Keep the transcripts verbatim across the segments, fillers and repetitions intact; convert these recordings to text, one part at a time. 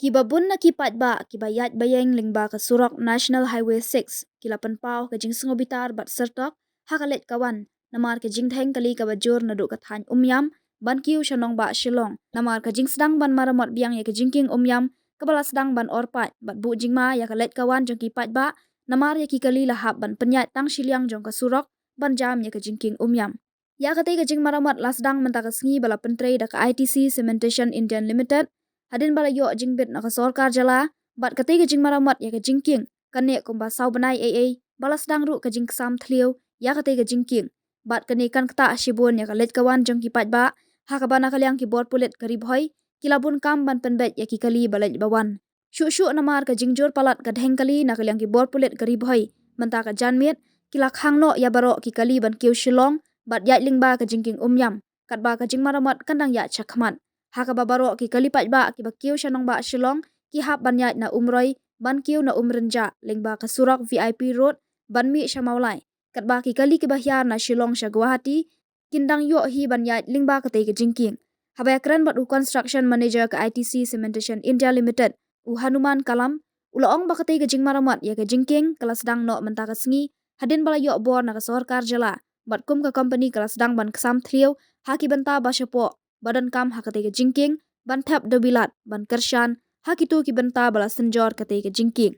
Kiba bun na ki paidbah kiba ïaid ba ïeng lyngba ka surok National Highway six ki la pynpaw ka jingsngewbitar bad syrtok ha ka leit ka wan namar ka jingdheng kali kaba jur naduh ka thaiñ Umiam ban kiew sha nongbah Shillong namar ka jingsdang ban maramot biang ïa ka jingkieng Umiam kaba la sdang ban orpait bad buh jingma ïa ka leit ka wan jong ki paidbah namar ïa ki kali la hap ban pynïaid tang shiliang jong ka surok ban jam ïa ka jingkieng Umiam. Ïa katei ka jingmaramot la sdang mynta ka sngi ba la pyntrei da ka I T C Cementation Indian Limited hadien ba la ïoh jingbit na ka sorkar jylla bad katei ka jingmaramot ïa ka jingkieng kane kumba saw bnai ei ei ba la sdang ruh ka jingksam thliew ïa katei ka jingkieng bad kane kan ktah shibun ïa ka leit ka wan jong ki paidbah ha kaba na ka liang ki bor pulit ka Ri Bhoi ki la bun kam ban pynbeit ïa ki kali ba leit ba wan. Shuh shuh namar ka jingjur palat ka dheng kali na ka liang ki bor pulit ka Ri Bhoi mynta ka janmiet ki la khang noh ïa baroh ki kali ban kiew Shillong bad ïaid lyngba ka jingkieng Umiam katba ka jingmaramot kan dang ïaid shakhmat. Ha kaba baroh ki kali paidbah kiba kiew sha nongbah Shillong ki hap ban ïaid na Umroi ban kiew na Umrynjah lyngba ka surok V I P Road ban mih sha Mawlai. Katba ki kali kiba hiar na Shillong sha Guwahati kin dang ïoh hi ban ïaid lyngba katei ka jingkieng. Haba ïakren bad u Construction Manager ka I T C Cementation India Limited, u Hanuman Kalam, u la ong ba katei ka jingmaramot ïa ka jingkieng ka la sdang noh mynta ka sngi hadien ba la ïoh bor na ka sorkar jylla bad kum ka kompani ka la sdang ban ksam thliew ha ki bynta ba shapoh ba donkam ha katei ka jingkieng ban thep da u bilat ban kyrshan ha kito ki bynta ba la synjor katei ka jingkieng.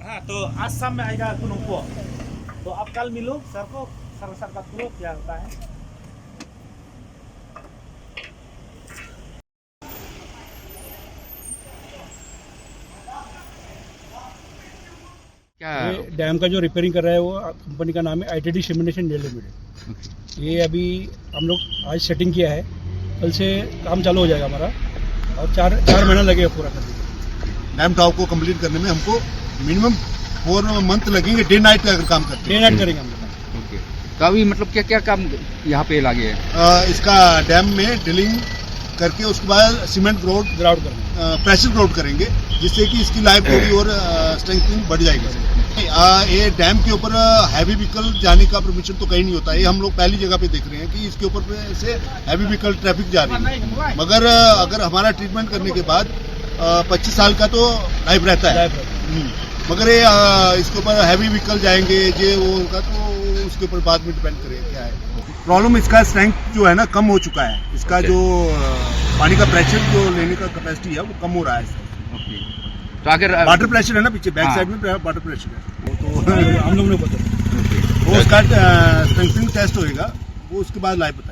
हाँ, तो आज शाम में आएगा कुनुंगपो। तो आप कल मिलो सर को, सर के साथ बात करो क्या होता है। क्या ये डैम का जो रिपेयरिंग कर रहा है वो कंपनी का नाम है आईटीडी सिमेंटेशन इंडिया लिमिटेड। ये अभी हम लोग आज सेटिंग किया है, कल से काम चालू हो जाएगा हमारा और चार चार महीना लगेगा पूरा करने में। डैम टॉप को कंप्लीट करने में हमको मिनिमम फोर मंथ लगेंगे, डे नाइट का अगर काम करते हैं। डे नाइट करेंगे हम लोग। ओके, तो अभी मतलब क्या क्या काम यहाँ पे लगे हैं? अ, इसका डैम में ड्रिलिंग करके उसके बाद सीमेंट ग्राउट, ग्राउट करेंगे। प्रेशर ग्राउट करेंगे, जिससे कि इसकी लाइफ थोड़ी और स्ट्रेंथनिंग बढ़ जाएगी। आ, ये डैम के ऊपर हैवी व्हीकल जाने का परमिशन तो कहीं नहीं होता है। ये हम लोग पहली जगह पे देख रहे हैं कि इसके ऊपर पे से हैवी व्हीकल ट्रैफिक जा रही है। मगर अ, अगर हमारा ट्रीटमेंट करने के बाद पच्चीस साल का तो लाइफ रहता है। हम्म। मगर ये अ, इसके ऊपर हैवी व्हीकल जाएंगे, ये वो होगा, तो उसके ऊपर बाद में डिपेंड करेगा क्या है। प्रॉब्लम इसका स्ट्रेंथ जो है ना, कम हो चुका है। इसका जो अ, पानी का प्रेशर जो लेने का कैपेसिटी है, वो कम हो रहा है। ओके। तो अगर अ, वाटर प्रेशर है ना पीछे, बैक हाँ। साइड में वाटर प्रेशर है, वो तो हम लोग ने पता। वो उसका स्ट्रेंथनिंग टेस्ट होएगा, वो उसके बाद लाइफ बताएगा।